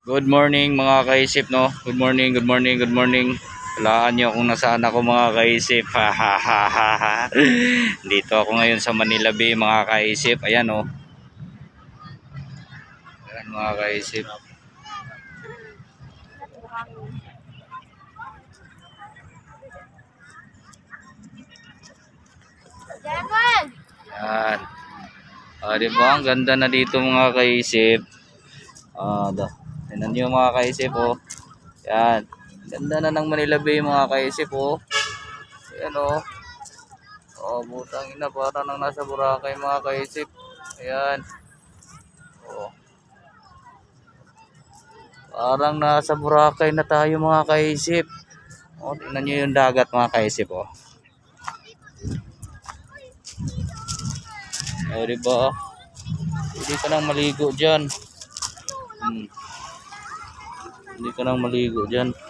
Good morning mga kaisip, no? Good morning, good morning, good morning. Walaan nyo kung nasaan ako mga kaisip. Ha ha ha ha ha. Dito ako ngayon sa Manila Bay mga kaisip. Ayan, oh. Ayan mga kaisip. Ayan. Diba? Ang ganda na dito mga kaisip. Tignan nyo mga kaisip, oh. Ayan. Ganda na ng Manila Bay mga kaisip, oh. Ayan, oh. Butang ina, para nang nasa Boracay mga kaisip. Ayan. Parang nasa Boracay na tayo mga kaisip. Tingnan nyo yung dagat mga kaisip, oh. Diba? Hindi ka nang maligo dyan. Hindi ka nang maligo dyan. Hindi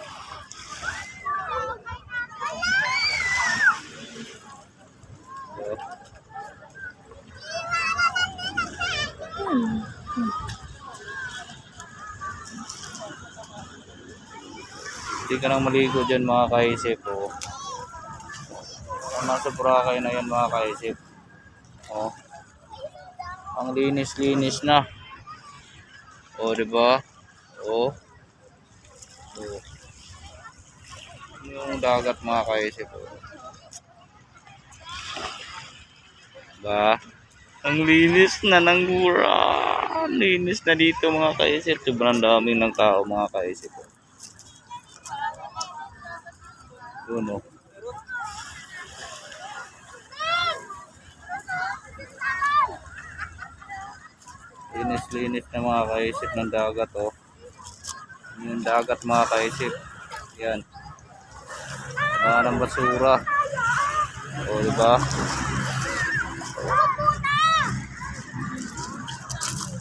ka nang maligo dyan mga kaisip, oh. Nasa Boracay na yan mga kaisip. Ang linis-linis na. Diba? Yung dagat mga kaisip, oh. Diba? Ang linis na ng Bura. Ang linis na dito mga kaisip. Sobrang daming ng tao mga kaisip, oh. Yun, oh. Linis-linis na mga kaisip ng dagat, oh. Yung dagat mga kaisip. Yan. Wala ng basura. Diba?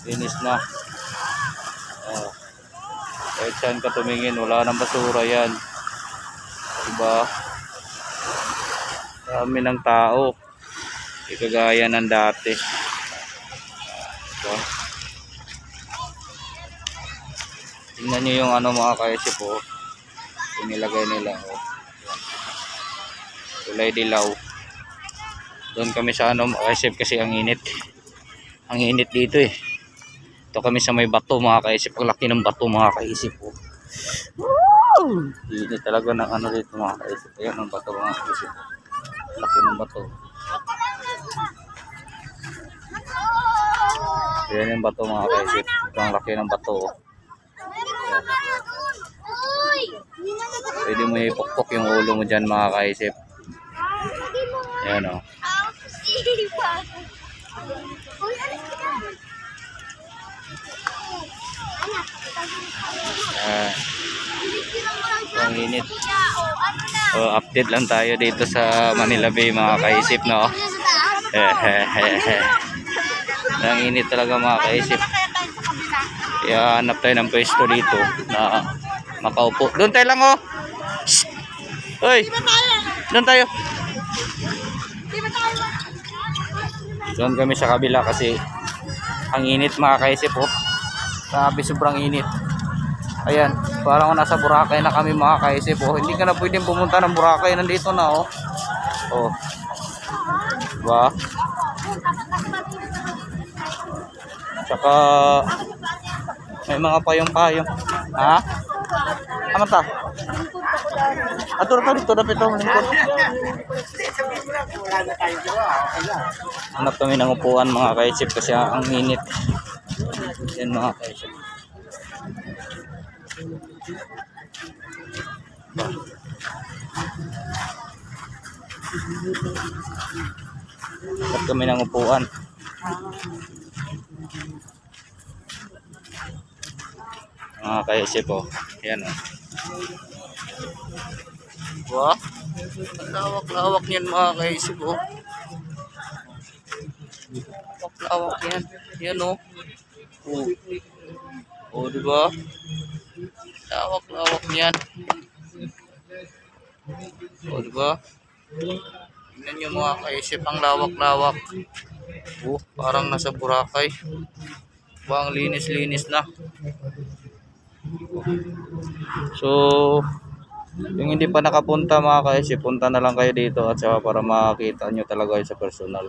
Linis na. Kahit saan ka tumingin, wala ng basura yan. Diba? Dami ng tao. Hindi kagaya ng dati. Diba? Tingnan nyo yung mga kaisip, oh. Yung nilagay nila, oh. Kulay dilaw. Doon kami sa mga kaisip kasi ang init. Ang init dito, eh. Ito kami sa may bato mga kaisip. Ang laki ng bato mga kaisip, oh. Init talaga ng dito mga kaisip. Ayan ang bato mga kaisip. Laki ng bato. Ayan yung bato mga kaisip. Ito ang laki ng bato, oh. Pwede mo ipukpok yung ulo mo dyan mga kaisip. Ayan, oh. Ang init. Update lang tayo dito sa Manila Bay mga kaisip, no? Ang init talaga mga kaisip. Kaya hanap tayo ng pwesto dito na makaupo. Doon tayo lang, oh. Hoy, doon tayo. Doon kami sa kabila kasi ang init mga kaisip, oh. Grabe, sobrang init. Ayan, parang nasa Boracay na kami mga kaisip, oh. Hindi ka na pwedeng pumunta ng Boracay, nandito na, oh. Diba? Tsaka may mga payong-payong. Ha? Ano ta? Ato na dito, dapat ito. Hanap kami ng upuan mga kaisip kasi ang init. Yan mga kaisip. Hanap kami ng upuan. Mga kaisip, oh. Yan, oh. Wah, lawak-lawak niyan mga kaisip, oh. Lawak yan. Yan, oh. Diba? Lawak-lawak niyan. Diba? Tingnan nyo mga kaisip, ang lawak-lawak. Parang nasa Boracay. Ang linis-linis na. So, yung hindi pa nakapunta mga ka-SC, punta na lang kayo dito at saka para makita nyo talaga yun sa personal.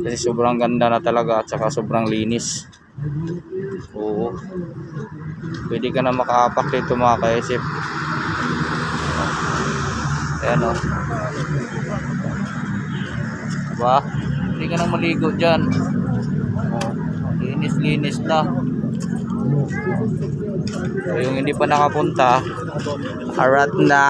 Kasi sobrang ganda na talaga at saka sobrang linis. Oo. Pwede ka na makaapak dito mga ka-SC. Ayan o. Diba? Hindi ka na maligo dyan. Linis-linis na. So, yung hindi pa nakapunta, arat na.